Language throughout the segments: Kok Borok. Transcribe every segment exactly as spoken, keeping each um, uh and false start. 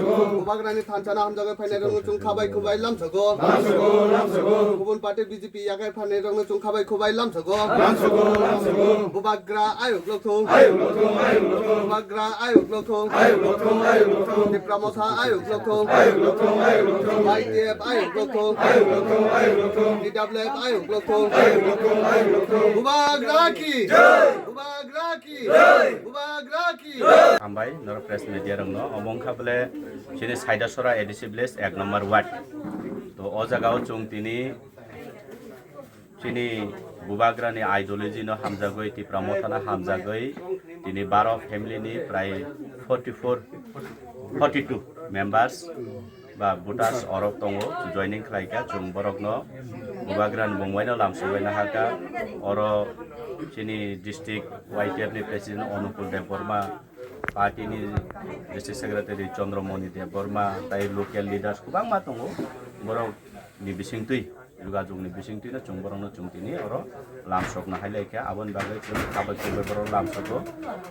Bubagrani thansa no hamjagwi phainairokno chwng khabai khubai lamsogo. Kubun party B J P yakhai phainairokno chwng khabai khubai lamsogo. Bubagra ayuk lokthung. Bubagra ayuk lokthung. Tipra Motha ayuk lokthung. Y T F ayuk lokthung. T W F ayuk lokthung. Bubagra ki. Bubagra ki. Bubagra ki. Hambai norok press media rokno. Omo wngkha bole chini Saidasora A D C village ek number ward. To o jaga o chwng tini chini Bubagrani ideology no hamjagwi, Tipra Motha no hamjagwi, tini baro family ni prai forty four, forty two members ba voters orok tongo, joining khlaikha. Chwng borokno Bubagrani mungbaino lamsogwi nahakha. Oro chini district Y T F ni president Onukul Debbarma, party ni district secretary Chandramoni Debbarma, tai local leaders kwbangma tongo. Borok ni bisingtwi, jogajog ni bisingtwi no chwng borokno chwng tini oro lamsokna hai laikha. Aboni bagwi chwng khabai khubai borok lamsogo.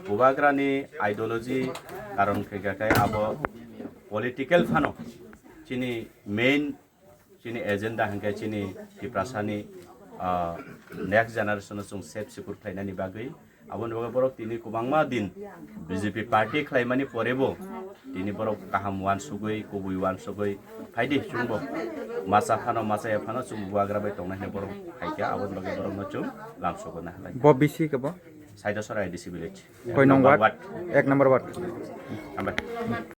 Bubagrani ideology karon khe khe abo political phano chini main, chini agenda hwnkhe chini Tiprasani, ah, next generation no chwng safe secure khlainani bagwi. Aboni bagwi borok tini kwbangma din B J P party khlaimani porebo tini borok kaham uansugwi, kubui uansugwi phaidi chwngbo. Masa phano, masa ya phano chwng Bubagra bai tongnai hwnwi borok phaikha, aboni bagwi borokno chwng lamsogo na halai. Bo bisi khe bo? Saidasora A D C village. Koi nong ward? Ek number ward. Hambai.